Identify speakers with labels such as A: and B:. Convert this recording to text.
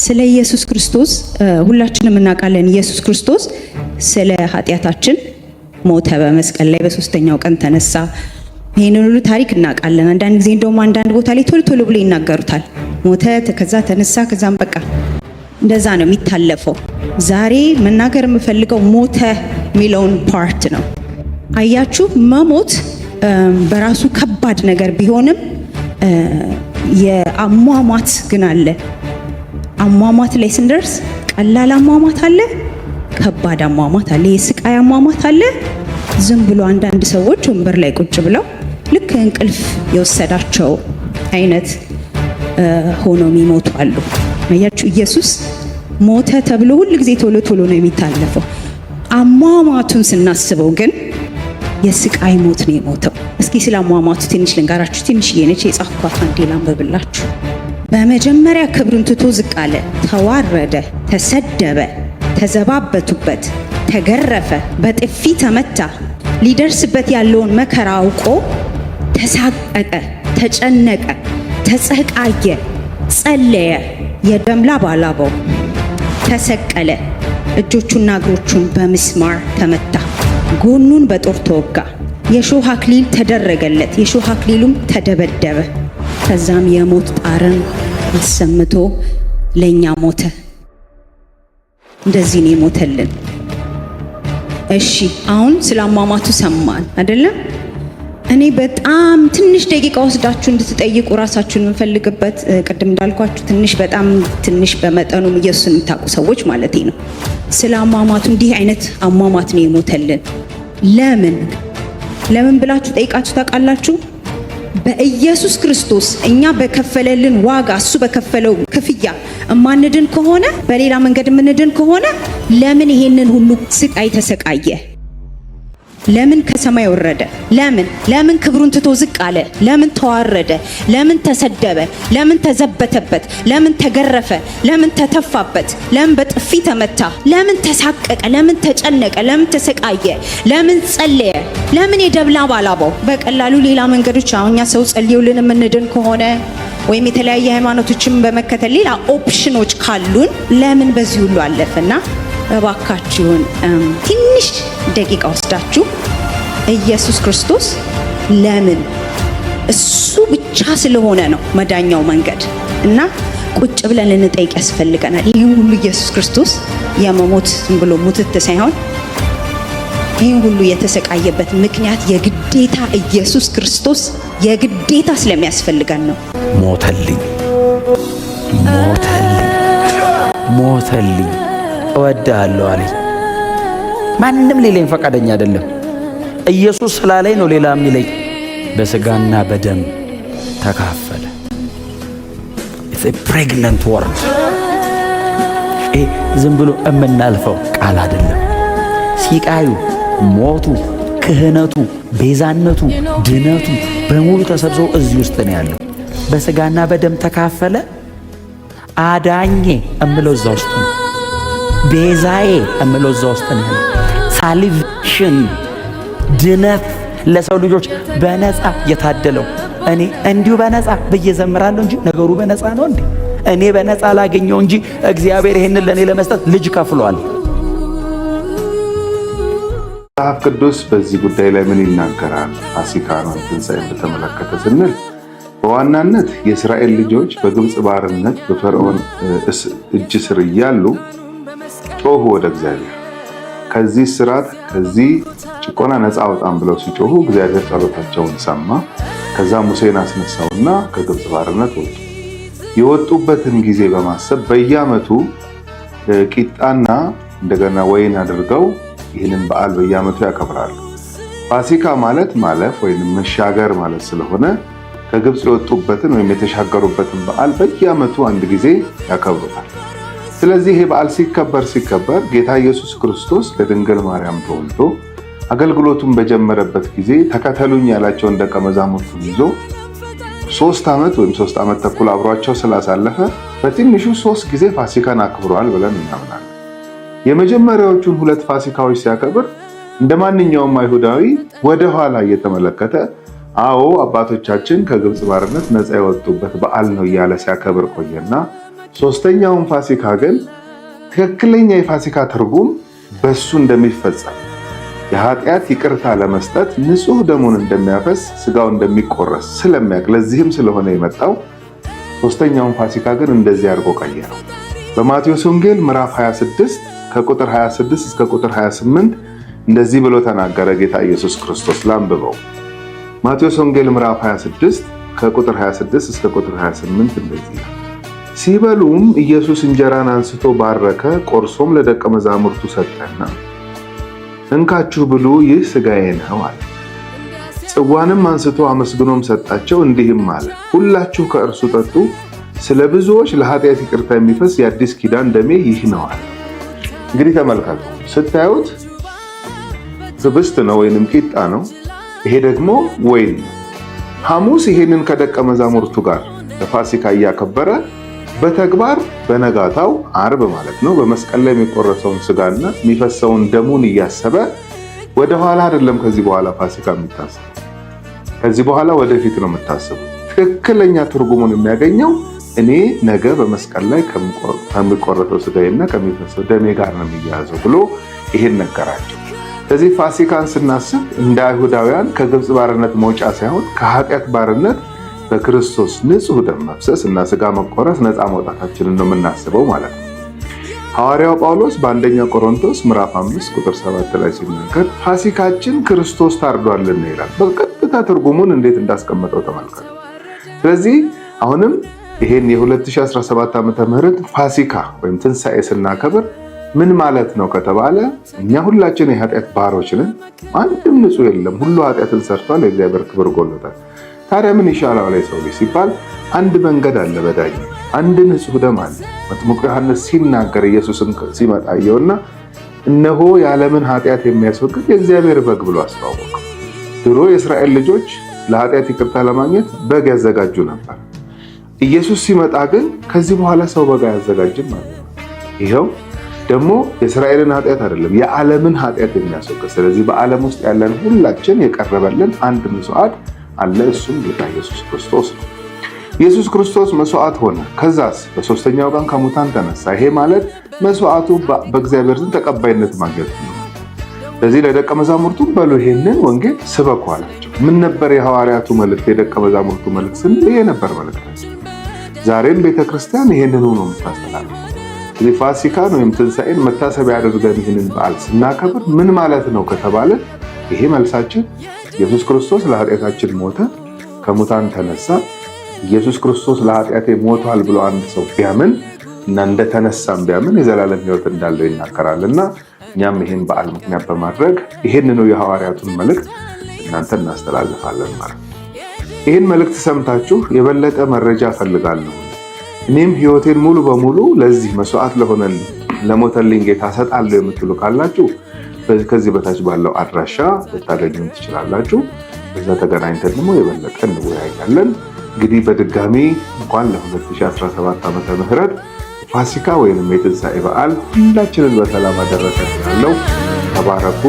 A: ስለ ኢየሱስ ክርስቶስ ሁላችንም እናውቃለን። ኢየሱስ ክርስቶስ ስለ ኃጢአታችን ሞተ፣ በመስቀል ላይ በሶስተኛው ቀን ተነሳ። ይህንን ሁሉ ታሪክ እናውቃለን። አንዳንድ ጊዜ እንደውም አንዳንድ ቦታ ላይ ቶሎ ቶሎ ብሎ ይናገሩታል። ሞተ፣ ከዛ ተነሳ፣ ከዛም በቃ እንደዛ ነው የሚታለፈው። ዛሬ መናገር የምፈልገው ሞተ የሚለውን part ነው። አያችሁ፣ መሞት በራሱ ከባድ ነገር ቢሆንም የአሟሟት ግን አለ። አሟሟት ላይ ስንደርስ ቀላል አሟሟት አለ፣ ከባድ አሟሟት አለ፣ የስቃይ አሟሟት አለ። ዝም ብሎ አንዳንድ ሰዎች ወንበር ላይ ቁጭ ብለው ልክ እንቅልፍ የወሰዳቸው አይነት ሆኖ የሚሞቱ አሉ። አያችሁ፣ ኢየሱስ ሞተ ተብሎ ሁል ጊዜ ቶሎ ቶሎ ነው የሚታለፈው። አሟሟቱን ስናስበው ግን የስቃይ ሞት ነው የሞተው። እስኪ ስለ አሟሟቱ ትንሽ ልንገራችሁ። ትንሽዬ ነች የጻፍኳት፣ አንዴ ላንብብላችሁ። በመጀመሪያ ክብሩን ትቶ ዝቅ አለ፣ ተዋረደ፣ ተሰደበ፣ ተዘባበቱበት፣ ተገረፈ፣ በጥፊ ተመታ። ሊደርስበት ያለውን መከራ አውቆ ተሳቀቀ፣ ተጨነቀ፣ ተሰቃየ፣ ጸለየ፣ የደም ላብ አላበው፣ ተሰቀለ። እጆቹና እግሮቹን በምስማር ተመታ፣ ጎኑን በጦር ተወጋ። የሾህ አክሊል ተደረገለት፣ የሾህ አክሊሉም ተደበደበ። ከዛም የሞት ጣርን አሰምቶ ለኛ ሞተ። እንደዚህ ነው የሞተልን። እሺ፣ አሁን ስለ አሟሟቱ ሰማን አይደለም? እኔ በጣም ትንሽ ደቂቃ ወስዳችሁ እንድትጠይቁ ራሳችሁን የምፈልግበት፣ ቅድም እንዳልኳችሁ ትንሽ፣ በጣም ትንሽ በመጠኑም ኢየሱስን የምታውቁ ሰዎች ማለት ነው። ስለ አሟሟቱ፣ እንዲህ አይነት አሟሟት ነው የሞተልን። ለምን ለምን ብላችሁ ጠይቃችሁ ታውቃላችሁ? በኢየሱስ ክርስቶስ እኛ በከፈለልን ዋጋ፣ እሱ በከፈለው ክፍያ እማንድን ከሆነ፣ በሌላ መንገድ የምንድን ከሆነ ለምን ይሄንን ሁሉ ስቃይ ተሰቃየ? ለምን ከሰማይ ወረደ? ለምን ለምን ክብሩን ትቶ ዝቅ አለ? ለምን ተዋረደ? ለምን ተሰደበ? ለምን ተዘበተበት? ለምን ተገረፈ? ለምን ተተፋበት? ለምን በጥፊ ተመታ? ለምን ተሳቀቀ? ለምን ተጨነቀ? ለምን ተሰቃየ? ለምን ጸለየ? ለምን የደም ላብ አላበው? በቀላሉ ሌላ መንገዶች፣ አሁን እኛ ሰው ጸልዮልን የምንድን ከሆነ ወይም የተለያየ ሃይማኖቶችን በመከተል ሌላ ኦፕሽኖች ካሉን ለምን በዚህ ሁሉ አለፈና? እባካችሁን ትንሽ ደቂቃ ወስዳችሁ ኢየሱስ ክርስቶስ ለምን፣ እሱ ብቻ ስለሆነ ነው መዳኛው መንገድ እና ቁጭ ብለን ልንጠይቅ ያስፈልገናል። ይህ ሁሉ ኢየሱስ ክርስቶስ የመሞት ዝም ብሎ ሙትት ሳይሆን ይህን ሁሉ የተሰቃየበት ምክንያት የግዴታ ኢየሱስ ክርስቶስ የግዴታ ስለሚያስፈልገን ነው።
B: ሞተልኝ፣ ሞተልኝ፣ ሞተልኝ፣ እወድሃለሁ አለኝ። ማንም ሌለኝ ፈቃደኛ አይደለም። ኢየሱስ ስላለኝ ነው ሌላ የሚለኝ። በስጋና በደም ተካፈለ። It's a pregnant word። ይሄ ዝም ብሎ የምናልፈው ቃል አይደለም። ሲቃዩ፣ ሞቱ፣ ክህነቱ፣ ቤዛነቱ፣ ድነቱ በሙሉ ተሰብስቦ እዚህ ውስጥ ነው ያለው። በስጋና በደም ተካፈለ። አዳኜ እምለው እዛ ውስጥ ነው። ቤዛዬ እምለው እዛ ውስጥ ነው ያለው። Salvation፣ ድነት ለሰው ልጆች በነፃ የታደለው፣ እኔ እንዲሁ በነፃ ብዬ ዘምራለሁ እንጂ ነገሩ በነፃ ነው እንዴ? እኔ በነፃ ላገኘው እንጂ እግዚአብሔር ይሄንን ለእኔ ለመስጠት ልጅ ከፍሏል።
C: መጽሐፍ ቅዱስ በዚህ ጉዳይ ላይ ምን ይናገራል? ፋሲካን ወይም ትንሣኤን በተመለከተ ስንል በዋናነት የእስራኤል ልጆች በግብፅ ባርነት በፈርዖን እጅ ስር እያሉ ጮሁ ወደ እግዚአብሔር። ከዚህ እስራት፣ ከዚህ ጭቆና ነፃ አውጣን ብለው ሲጮሁ እግዚአብሔር ጸሎታቸውን ሰማ። ከዛ ሙሴን አስነሳውና ከግብፅ ባርነት ወጡ። የወጡበትን ጊዜ በማሰብ በየዓመቱ ቂጣና እንደገና ወይን አድርገው ይህንን በዓል በየዓመቱ ያከብራሉ። ፋሲካ ማለት ማለፍ ወይም መሻገር ማለት ስለሆነ ከግብፅ የወጡበትን ወይም የተሻገሩበትን በዓል በየዓመቱ አንድ ጊዜ ያከብሩታል። ስለዚህ ይሄ በዓል ሲከበር ሲከበር ጌታ ኢየሱስ ክርስቶስ ለድንግል ማርያም ተወልዶ አገልግሎቱን በጀመረበት ጊዜ ተከተሉኝ ያላቸውን ደቀ መዛሙርቱን ይዞ 3 ዓመት ወይም 3 ዓመት ተኩል አብሯቸው ስላሳለፈ በትንሹ ሶስት ጊዜ ፋሲካን አክብሯል ብለን እናምናለን። የመጀመሪያዎቹን ሁለት ፋሲካዎች ሲያከብር እንደ ማንኛውም አይሁዳዊ ወደኋላ እየተመለከተ አዎ፣ አባቶቻችን ከግብፅ ባርነት ነፃ የወጡበት በዓል ነው እያለ ሲያከብር ቆየና ሶስተኛውን ፋሲካ ግን ትክክለኛ የፋሲካ ትርጉም በሱ እንደሚፈጸም፣ የኃጢአት ይቅርታ ለመስጠት ንጹሕ ደሙን እንደሚያፈስ፣ ስጋው እንደሚቆረስ ስለሚያውቅ፣ ለዚህም ስለሆነ የመጣው፣ ሶስተኛውን ፋሲካ ግን እንደዚህ አድርጎ ቀየረው። በማቴዎስ ወንጌል ምዕራፍ 26 ከቁጥር 26 እስከ ቁጥር 28 እንደዚህ ብሎ ተናገረ ጌታ ኢየሱስ ክርስቶስ። ላንብበው። ማቴዎስ ወንጌል ምዕራፍ 26 ከቁጥር 26 እስከ ቁጥር 28 እንደዚህ ይላል። ሲበሉም ኢየሱስ እንጀራን አንስቶ ባረከ፣ ቆርሶም ለደቀ መዛሙርቱ ሰጠና እንካችሁ ብሉ፣ ይህ ስጋዬ ነው አለ። ጽዋንም አንስቶ አመስግኖም ሰጣቸው፣ እንዲህም አለ፣ ሁላችሁ ከእርሱ ጠጡ፣ ስለ ብዙዎች ለኃጢአት ይቅርታ የሚፈስ የአዲስ ኪዳን ደሜ ይህ ነው አለ። እንግዲህ ተመልከቱ፣ ስታዩት ህብስት ነው ወይንም ቂጣ ነው። ይሄ ደግሞ ወይን ነው። ሐሙስ ይሄንን ከደቀ መዛሙርቱ ጋር ለፋሲካ እያከበረ በተግባር በነጋታው ዓርብ ማለት ነው በመስቀል ላይ የሚቆረሰውን ስጋና የሚፈሰውን ደሙን እያሰበ፣ ወደኋላ አይደለም ከዚህ በኋላ ፋሲካ የሚታሰብ፣ ከዚህ በኋላ ወደፊት ነው የምታስቡት። ትክክለኛ ትርጉሙን የሚያገኘው እኔ ነገ በመስቀል ላይ ከሚቆረሰው ስጋዬና ከሚፈሰው ደሜ ጋር ነው የሚያያዘው ብሎ ይሄን ነገራቸው። ስለዚህ ፋሲካን ስናስብ እንደ አይሁዳውያን ከግብፅ ባርነት መውጫ ሳይሆን ከኃጢአት ባርነት በክርስቶስ ንጹሕ ደም መፍሰስ እና ስጋ መቆረስ ነፃ መውጣታችንን ነው የምናስበው ማለት ነው። ሐዋርያው ጳውሎስ በአንደኛ ቆሮንቶስ ምዕራፍ 5 ቁጥር 7 ላይ ሲናገር ፋሲካችን ክርስቶስ ታርዷልና ይላል። በቀጥታ ትርጉሙን እንዴት እንዳስቀመጠው ተመልከቱ። ስለዚህ አሁንም ይሄን የ2017 ዓ.ም ፋሲካ ወይም ትንሣኤ ስናከብር ምን ማለት ነው ከተባለ እኛ ሁላችን የኃጢአት ባሮች ነን። አንድም ንጹሕ የለም። ሁሉ ኃጢአትን ሰርቷል፣ የእግዚአብሔር ክብር ጎሎታል። ታዲያ ምን ይሻላል የሰው ልጅ ሲባል አንድ መንገድ አለ፣ በዳኝ አንድ ንጹሕ ደም አለ። መጥምቁ ዮሐንስ ሲናገር ኢየሱስን ሲመጣ አየውና እነሆ የዓለምን ኃጢአት የሚያስወግድ የእግዚአብሔር በግ ብሎ አስተዋወቀው። ድሮ የእስራኤል ልጆች ለኃጢአት ይቅርታ ለማግኘት በግ ያዘጋጁ ነበር። ኢየሱስ ሲመጣ ግን ከዚህ በኋላ ሰው በግ አያዘጋጅም ማለት ነው። ይኸው ደግሞ የእስራኤልን ኃጢአት አይደለም፣ የዓለምን ኃጢአት የሚያስወግድ። ስለዚህ በዓለም ውስጥ ያለን ሁላችን የቀረበልን አንድ መስዋዕት አለ። እሱም ጌታ ኢየሱስ ክርስቶስ ነው። ኢየሱስ ክርስቶስ መስዋዕት ሆነ። ከዛስ በሶስተኛው ቀን ከሙታን ተነሳ። ይሄ ማለት መስዋዕቱ በእግዚአብሔር ዘንድ ተቀባይነት ማግኘት ነው። ስለዚህ ለደቀ መዛሙርቱ በሉ ይሄንን ወንጌል ስበኩ አላቸው። ምን ነበር የሐዋርያቱ መልእክት? የደቀ መዛሙርቱ መልእክት ስንል ይሄ ነበር መልእክታቸው። ዛሬም ቤተክርስቲያን ይሄንኑ ነው የምታስተላልፈው። ስለዚህ ፋሲካን ወይም ትንሣኤን መታሰቢያ አድርገን ይህንን በዓል ስናከብር ምን ማለት ነው ከተባለ ይሄ መልሳችን ኢየሱስ ክርስቶስ ለኃጢአታችን ሞተ፣ ከሙታን ተነሳ። ኢየሱስ ክርስቶስ ለኃጢአቴ ሞቷል ብሎ አንድ ሰው ቢያምን እና እንደተነሳም ቢያምን የዘላለም ሕይወት እንዳለው ይናገራል። እና እኛም ይህን በዓል ምክንያት በማድረግ ይህንኑ የሐዋርያቱን መልእክት እናንተ እናስተላልፋለን ማለት ነው። ይህን መልእክት ሰምታችሁ የበለጠ መረጃ እፈልጋለሁ፣ እኔም ሕይወቴን ሙሉ በሙሉ ለዚህ መስዋዕት ለሆነልኝ ለሞተልኝ ጌታ እሰጣለሁ የምትሉ ካላችሁ ከዚህ በታች ባለው አድራሻ ልታገኙን ትችላላችሁ። በዛ ተገናኝተን ደግሞ የበለጠ እንወያያለን። እንግዲህ በድጋሚ እንኳን ለ2017 ዓመተ ምህረት ፋሲካ ወይንም የትንሣኤ በዓል ሁላችንን በሰላም አደረሰን እላለሁ። ተባረኩ።